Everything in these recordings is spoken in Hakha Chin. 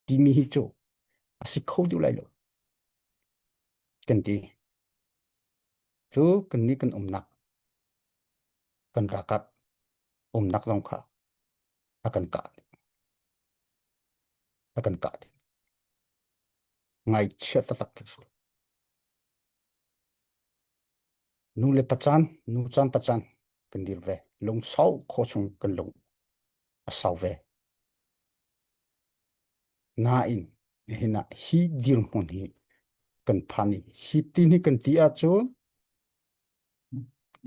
Timi hi cu a si kho duh lai lo kan ti. Cu kannih kan umnak kan ralkap umnak zong kha a kan kah a kan kah dih. Ngaihchia taktak khi si. Nu le pacan, nu caan pacan kan dir ve. Lungsau khaw chung kan lung a sau ve. Nain nihin ah hi dirhmun hi kan phan i hi tin hi kan ti ahcun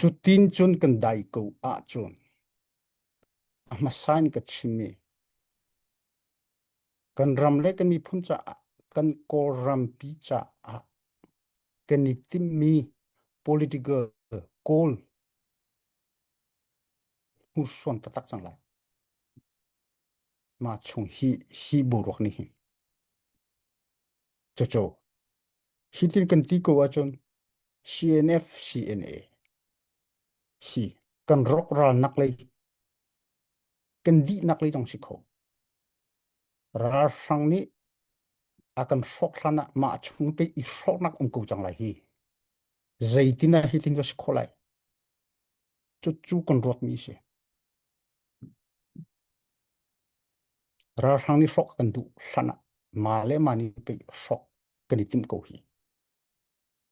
cu tin cun kan dai ko ahcun a hmasa in ka chimmi kan ram le kan miphun caah kan Kawlrampi caah kan i timhmi political goal hmursuan taktak cang lai. Mah chung hi hi boruak nih hin cucu hitin kan ti ko ahcun CNF CNA hi kan rawkralnak lei kan dihnak lei zong si kho. Ralhrang nih a kan hrawk hlan ah mah chung te i hrawknak um ko cang lai hi. Zeitin ah hitin ka si khawh lai? Cucu kan ruatmi si. Ralhrang nih hrawk kan duh hlan ah mah le mah nih pei hrawk kan i timh ko hi.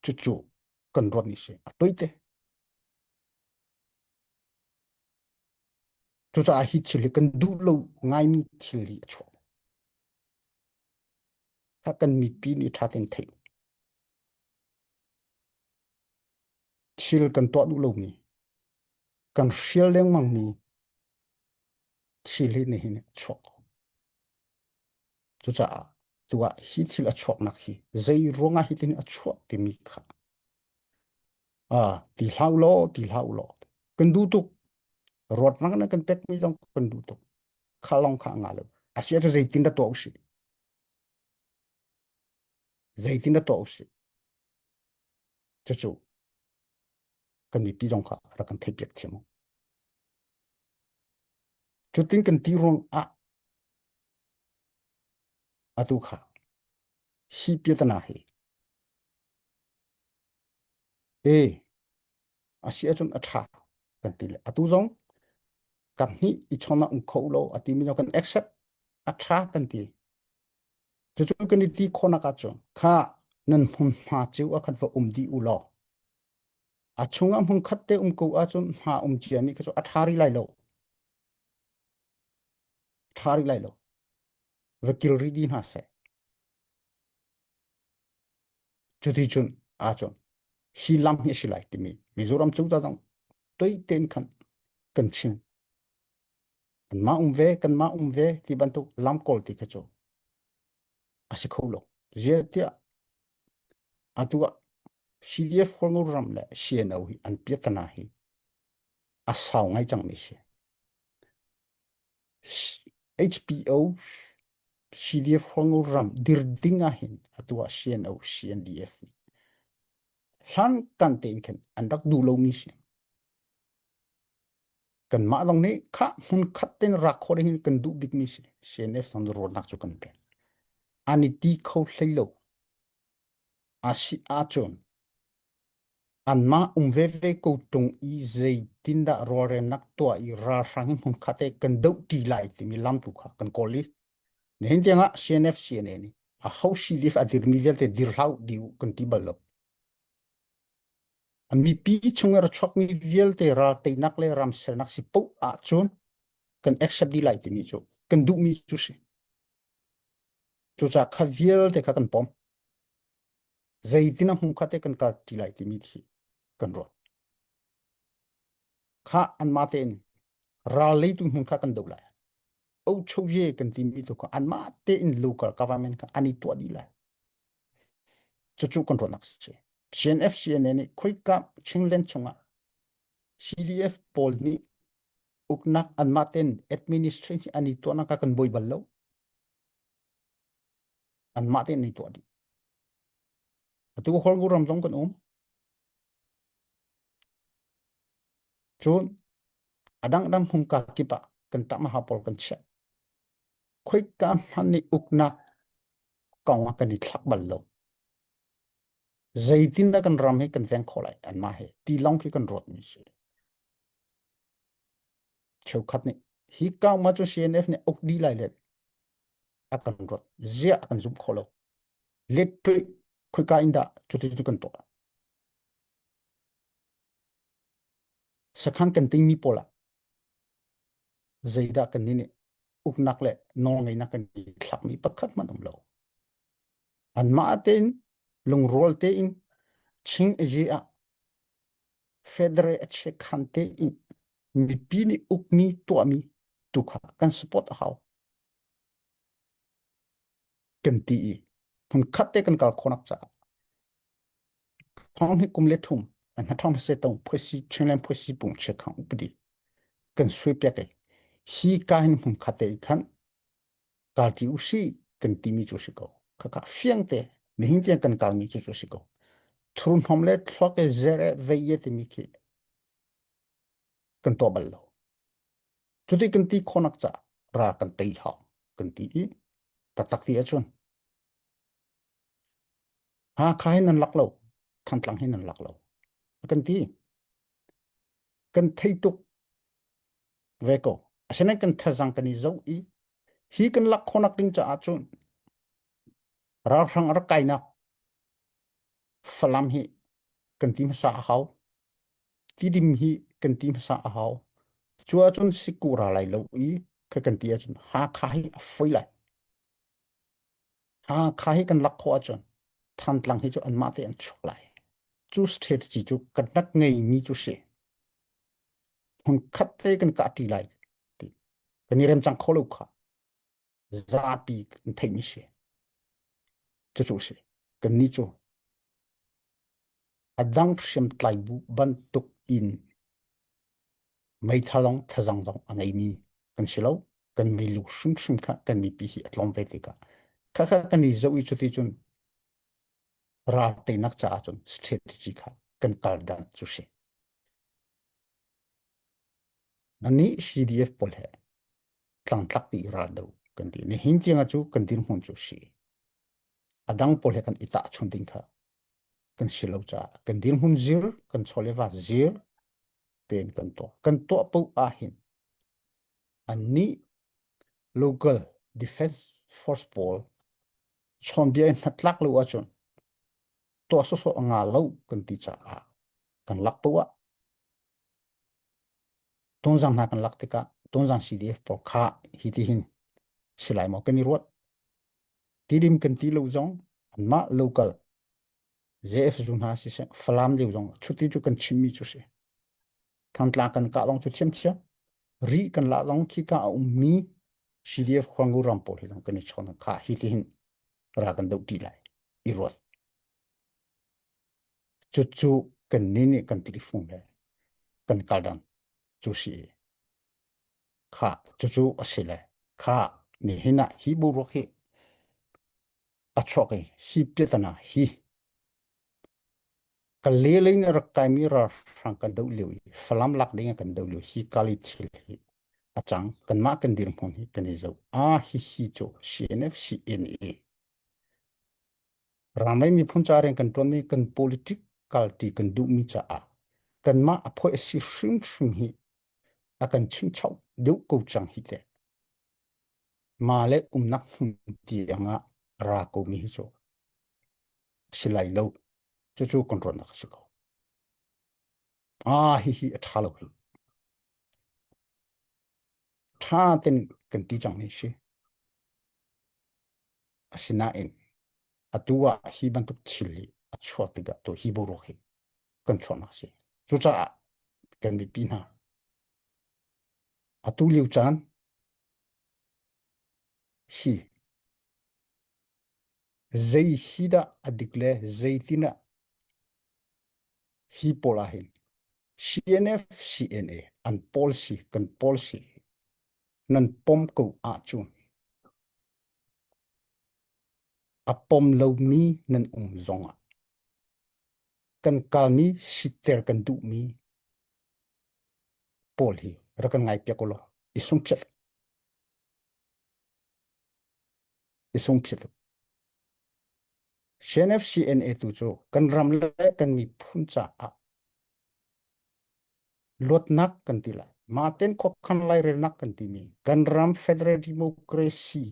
Cucu kan ruatmi si. A toite. Cucaah hi thil hi kan duh lo ngaimi thil hi a chuak. Kha kan mipi nih ṭha tein theih. Thil kan tuah duh lomi, kan hrial lengmangmi thil hi nihin a chuak ko. Cucaah tu ah hi thil a chuaknak hi zei ruangah hi tin a chuah timi kha ah ti hlah u law ti hlah u law kan duh tuk ruatnak na kan pekmi zong kan duh tuk kha lawng kha a ngah lo a si ahcun zeitin dah tuah usih zeitin dah tuah usih cucu kan mipi zong kha rak kan theihpiak thiam u cutin kan ti ruang ah atu kha hi piatana hi e a si ahcun a ṭha kan ti le atu zong kan hnih i chawnak um kho lo a timi zong kan accept a ṭha kan ti cucu kan i ti khawhnak ahcun kha nan hmunhma cio ah khan va um dih u law a chungah hmun khat te um ko ahcun hma um cia mi kha cu a ṭha rih lai lo ṭha rih lai lo va kil rih dih hna seh Cuticun ahcun hi lam hi a si lai timi Mizoram cozah zong toi tein khan kan chim. Kanmah um ve, kanmah um ve ti bantuk lam kawl ti kha cu a si kho lo. Ziah tiah atu ah CDF Hualngo ram le CNO hi an piatana hi a sau ngai cangmi si. HPO CDF Hualngo ram dir ding ah hin atu ah CNO CNDF nih hlan kan tein khin an rak duh lomi si. Kanmah zong nih kha hmun khat tein rak khawh ding hin kan duh bikmi si. CNF zong ruahnak cu kan pek. An i ti kho hlei lo. A si ahcun Anmah um veve ko ṭung i zeitindah rawlrelnak tuah i ralhrang hi hmunkhat ah kan dohṭi lai timi lam tu kha kan kawl i nihin tiangah CNF CNA nih a ho CDF a dirmi vialte dir hlah u dih u kan ti bal lo. A mipi chung i ra chuakmi vialte ral teinak le ram sernak si paoh ahcun kan accept dih lai timi cu kan duhmi cu si. Cucaah kha vialte kha kan pom. Zeitin a hmu kha te kan kal ṭi lai timi khi kan ruat. Kha anmah tein ral leitu hmun kha kan doh lai. Ochoye kan timi tu kha anmah tein local government kha an i tuah dih lai. Cucu kan ruahnak si. CNF CNA nih khoika Chinland chungah CDF pawl nih uknak anmah tein administration an i tuahnak kha kan buai bal lo. Anmah tein an i tuah dih. Atu Holgu ram zong kan um. Cun a dangdang hmungka kip ah kan tamaha pawl kan chiah. Khoika hmanh nih uknak. kong ah kan i thlak bal lo. Zeitindah kan ram hi kan veng khawh lai anmah he ti lawng khi kan ruatmi si. Cheukhat nih hi kau ma cu CNF nih uk dih lai le a kan ruat ziah a kan zumh kho lo. Let pui khoika in dah cuti cu kan tuah. Sakhan kan tingmi pawl ah zeidah kan nih uknak le nawlngeihnak kan i thlakmi pakhat hmanh um lo. Anmah tein lungrual tein Chin Aye ah federal a chiakhan tein mipi nih ukmi tuahmi tu kha kan support a hau. Kan ti i hmunkhat te kan kal khawhnak caah thong hi kum le thum an thong se tong phuasi Chinland phuasi pung chiakhang upadi kan sui piak i hi ka hin hmunkhat te i khan kalṭi u si kan timi cu si ko. Khakha fiang te nihin tiang kan kalmi cu cu si ko. Thurhnawm le thluak e zer e vei e timi khi kan tuah bal lo. Cuti kan ti khonak ca ra kan tei hau kan ti i taktak ti ahcun Hakha hi nan lak lo, Thantlang hi nan lak lo. Kan ti. Kan thei tuk ve ko. Asinain kan thazang kan i zoh i hi kan lak khawhnak ding caah cun ralhrang a rak kainak Falam hi kan ti hmasa a hau. Tidim hi kan ti hmasa a hau. Cu ahcun siku ra lai lo i kha kan ti ahcun Hakha hi a foi lai. Hakha hi kan lak khawh ahcun Thantlang hi cu anmah te an chuak lai. Cu strategy cu kan rak ngeimi cu si. Hmunkhat te kan kah ṭi lai ti. Kan i rem cang kho lo kha. Zapi kan theihmi si. Cucu si. Kannih cu a dang hriamtlai bu bantuk in meithal zong thazang zong a ngeimi kan si lo. Kan milu hrimhrim kha kan mipi hi a tlawm ve tikah khakha kan i zoh i cuti cun ral teinak caah cun strategy kha kan kal dan cu si. Anih CDF pawl he tlangtlak ti ral do kan ti. Nihin tiang cu kan dirhmun cu si. A dang pawl he kan i tahchun ding kha kan si lo caah kan dirhmun zir, kan chawleva zir tein kan tuah. Kan tuah paoh ahhin annih local defense force pawl chawnbia in hnatlak lo ahcun tuah sawsawh a nga lo kan ti caah kan lak poah ah Tonzang hna kan lak tikah Tonzang CDF pawl kha hi ti hin si lai maw kan i ruat. Tidim kan ti lo zong anmah local JF zu hna siseh Falam lio zong chuti cu kan chimmi cu si. Thantlang kan kah zong cu thiamthiam. Ri kan lah zong khika a ummi CDF Khuangu ram pawl hi zong kan i chawn kha hi ti hin ra kan doh ti lai i ruat. Cucu kan nih nih kan tlifung le kan kaldang cu si i kha cucu a si le kha nihin ah hi boruak hi a chuak i hi piatana hi ka lelei in rak kaimi ralhrang kan doh lio i Falam lak ding ah kan doh lio hi kali thil hi a cang kanmah kan dirhmun hi kan i zoh a hi hi cu CNF CNA Ramlei miphun ca rian kan ṭuanmi kan politic kalṭi kan duhmi caah kanmah a phoih a si hrimhrim hi a kan chimchoh deuh ko cang hi teh. Ma le umnak hmun tiang ah ra komi hi cu si lai lo. Cucu kan ruahnak a si ko. Ah, hihi a ṭha lo hi. Ṭha ten kan ti cang ni si. Asinain atu ah hi bantuk thil hi a chuak tikah tu hi boruak hi kan chuahnak a si. Cucaah kan mipi hna atu lio caan hi zei hi dah a dik le zeitin ah hi pawl ah hin CNF CNA an policy kan policy nan pom ko ahcun A pom lomi nan um zongah kan kalmi siter kan duhmi pawl hi rak kan ngaipiak u law i sungphiat i sungphiat u. CNFCNA tu cu kan ram le kan miphun caah luatnak kan ti lai. Mahten khuakhan lairelnak kan timi kan ram federal democracy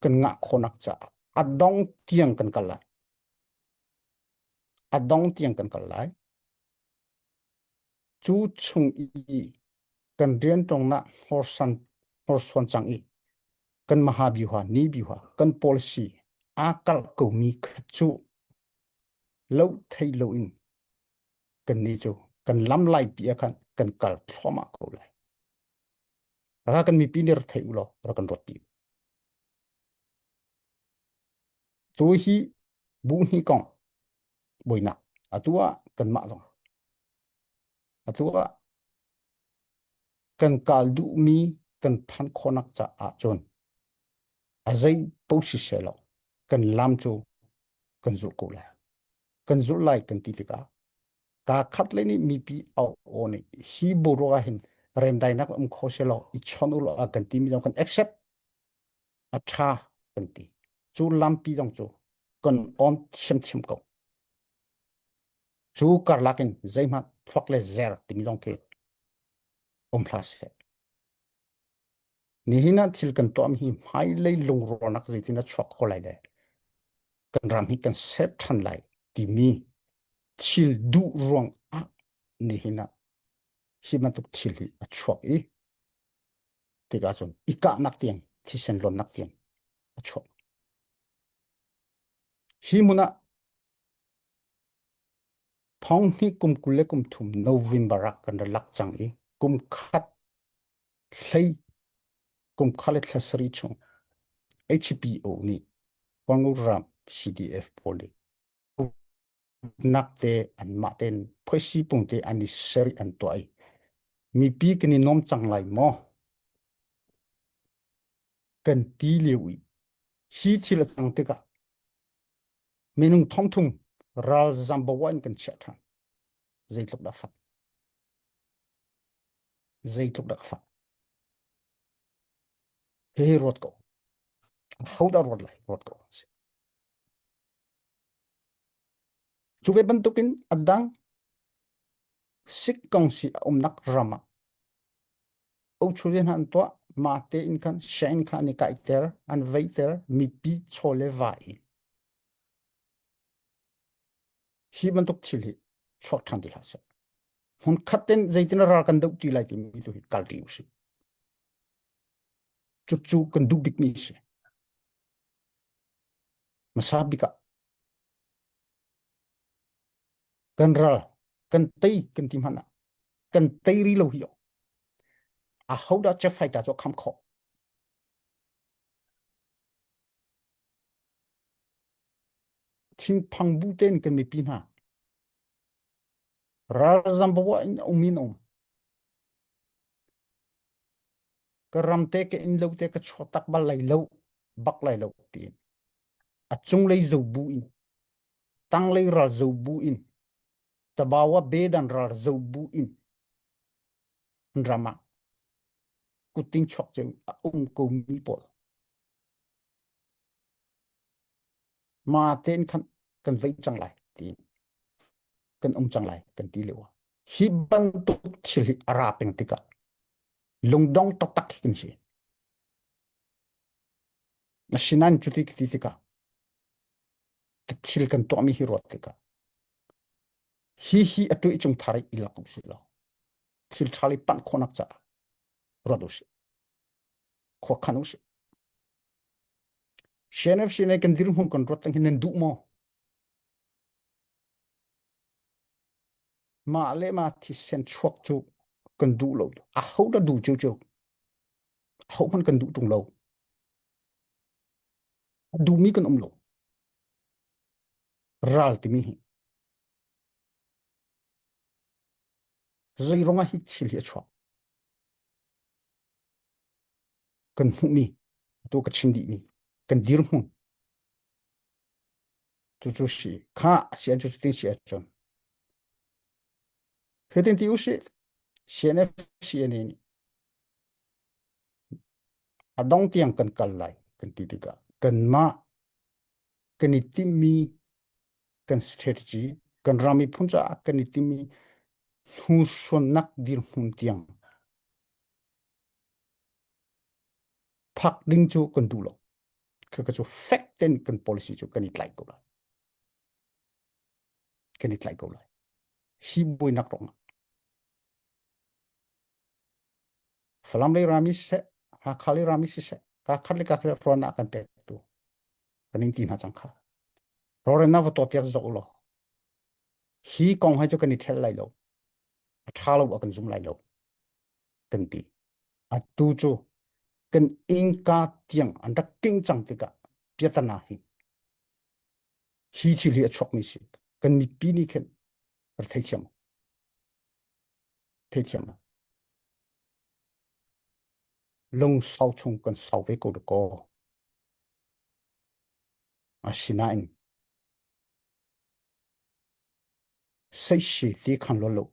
kan ngah khawhnak caah a dong tiang kan kal lai. A dong tiang kan kal lai. Cu chung i kan rianṭuannak hnorsan hnorsuan cang i kan mahabyuha ni byuha kan policy aa kalh komi kha cu lo thei loin kan nih cu kan lam laipi ah khan kan kal thluahmah ko lai. Aka kan mipi nih rak thei u law rak kan ruat pi. Tu hi bu hni kong buainak atu ah kanmah zong atu ah kan kal duhmi kan phanh khawhnak caah cun a zei paoh siseh law kan lam cu kan zulh ko lai. Kan zulh lai kan ti tikah kaa khat le nih mipi au aw nih hi boruak ah hin remdainak um kho selaw i chon u law a kan timi zong kan accept a ṭha kan ti. Cu lampi zong cu kan on thiamthiam ko. Cu karlak in zeihmanh thluak le zer timi zong khi um hlah seh. Nihin ah thil kan tuahmi hi hmailei lungrawlnak zeitin a chuak kho lai le kan ram hi kan set ṭhan lai timi thil duh ruang ah nihin ah hi bantuk thil hi a chuak i tikah cun i kahnak tiang thisen luannak tiang a chuak. Hi hmun ah thong hnih kum 23 November ah kan ra lak cang i kum khat hlei kum khat le thla sarih chung HPO nih Huangu ram CDF pawl nih nak te anmah tein phoisi pung te an i ser i an tuah i mipi kan i nuam cang lai maw kan ti lio i hi thil a cang tikah minung thongthum ralzam bawa in kan chiah ṭhan zeitluk dah fak zeitluk dah fak hihi ruat ko ho dah ruat lai ruat ko Cu ve bantukin a dang sikkong si a umnak ram ah Australia hna an tuah mah tein khan sianginn kha an i kaiter an veiter mipi chaw le va in hi bantuk thil hi chuak ṭhan ti hlah seh. Hmun khat ten zeitin ral kan doh ti lai timi tu hi kal ti usih. Cucu kan duh bikmi si. Hmasa bik ah kan ral kan tei kan ti hmanh ah kan tei ri lo hi ahodah jet fighter cu a kham khawh? Thinphang bu tein kan mipi hna ralzam bawa in um in um ka ram te ka inn lo te ka chuak tak bal lai lo bak lai lo tiin a cunglei zo bu in tanglei ral zo bu in tabawa bedan ral zo bu in ram ah kutting chuak ceu a um ko mi pawl ma tein khan kan vei cang lai tiin kan um cang lai kan ti lio hi bantuk thil hi a ra peng tikah lungdong taktak hi kan si. Asinain cuti ka ti tikah thil kan tuahmi hi ruat tikah hi hi atu i cung thar i lak usih law thil ṭha li panh khawhnak caah ruat usih khua khan usih CNFC ne kan dirhmun kan ruat tang hin nan duh maw Mah le mah thisen chuak cu kan duh lo. Aho dah duh ciocio? Aho hmanh kan duh ṭung lo. A duhmi kan um lo. Ral timi hi. Zei ruangah hi thil hi a chuak? Kan hmuhmi, atu ka chim dihmi, kan dirhmun, Cucu si kha si an cu cutin si ahcun hitin ti usih CNF CNA nih a dong tiang kan kal lai kan ti tikah kanmah kan i timhmi Kan strategy kan ram miphun caah kan i timi hnursuannak dirhmun tiang phak ding cu kan duh lo. Khaka cu fek ten kan policy cu kan i tlaih ko lai. Kan i tlaih ko lai. Hi buainak ruangah Falam lei rami siseh, Hakha lei rami siseh, ka khat le ka khat ruan ah kan pek tu kan in ti hna cang kha. Roremnak va tuah piak zok u law hi kong hai cu kan i ṭhel lai lo. A ṭha lo a kan zum lai lo kan ti. Atu cu kan innka tiang an rak king cang tikah piatana hi hi thil hi a chuakmi si. Kan mipi nih khin rak theithiam theithiam lungsau chung kan sau ve ko dakaw. Asinain seisi ti khan lo lo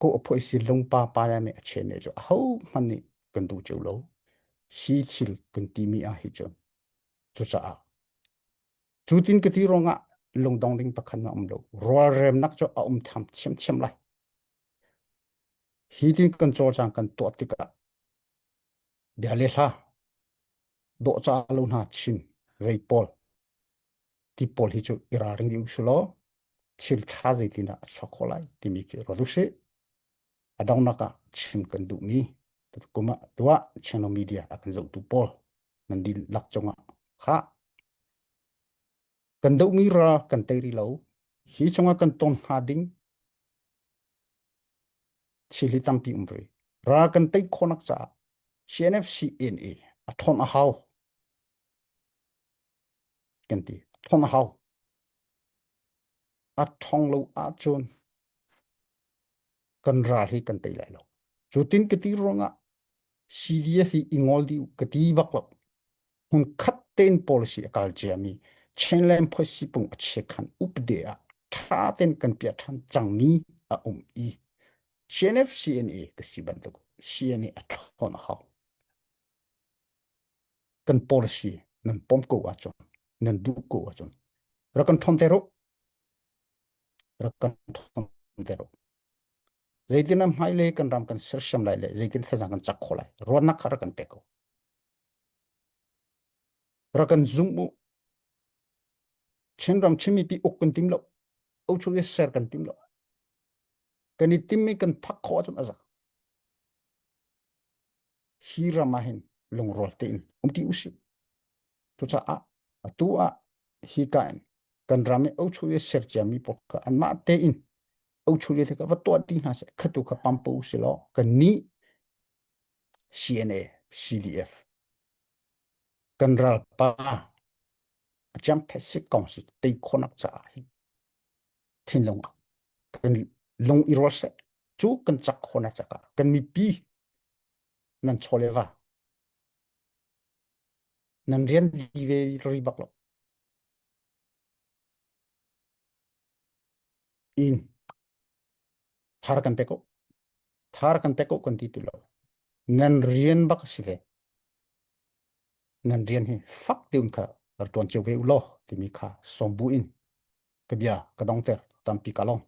ko a phoi si lungpa pa ya me a chen ne chu ho hman nih kan du cheu lo hi thil kan ti mi a hi chun cucaah cu tin ka ti ruangah lungdong ding pakhat na um lo rualremnak cu a um tham thiamthiam lai hi tin kan cawlcang kan tuah tikah bia le hla dawh ca lo hna chin rei pawl ti pawl hi cu i ralring dih u law thil ṭha zeitindah a chuak khawh lai timi khi ruat u sih. A donghnak ah chim kan duhmi kum ah tuah channel media a kan zohtu pawl nan dihlak cungah kha kan dohmi ral kan tei rih lo hi chungah kan ton hnga ding thil hi tampi um rih ral kan tei khawhnak caah CNFCNA a ṭhawn a hau kan ti ṭhawn a hau a ṭhawng lo ahcun kan ral hi kan tei lai lo cu tin ka ti ruangah CDF hi i ngol dih ka ti bak lo hmun khat tein policy a kal ciami Chinland policy pung a chiakhan upde ah ṭha tein kan piah ṭhan cangmi a um i CNF CNA ka si bantuk CNA a ṭhawn a hau kan policy nan pom ko ahcun nan duh ko ahcun rak kan ṭhawn te ru rak kan ṭhawn te ru zeitin am hmai le kan ram kan sersiam lai le zeitin thlazang kan cak kho lai ruahnak kha rak kan pe ko rak kan zum u Chinram Chin mipi uk kan tim lo o chu ser kan tim lo kan i timmi kan phak khawh ahcun a za hi ram ah hin lungrual tein um ti usih. Cucaah atu ah hi ka in kan ram i ochu i ser ciami pawl kha anmah tein ochu le kha va tuah ti hna seh khatu kha pampo si law kan nih CNA CDF kan ralpa a chiang phet sik kong si tei khawnak caah hin thinlung ah kan lung i rual seh cu kan cak khawnak caah kan mipi nan chaw le va nan rian di ve ri bak lo in thar kan pe ko thar kan pe ko kan ti ti lo nan rian bak si ve nan rian hi fak tiun kha rak tuan cio ve u law timi kha som bu in ka bia ka dongter tampi ka long.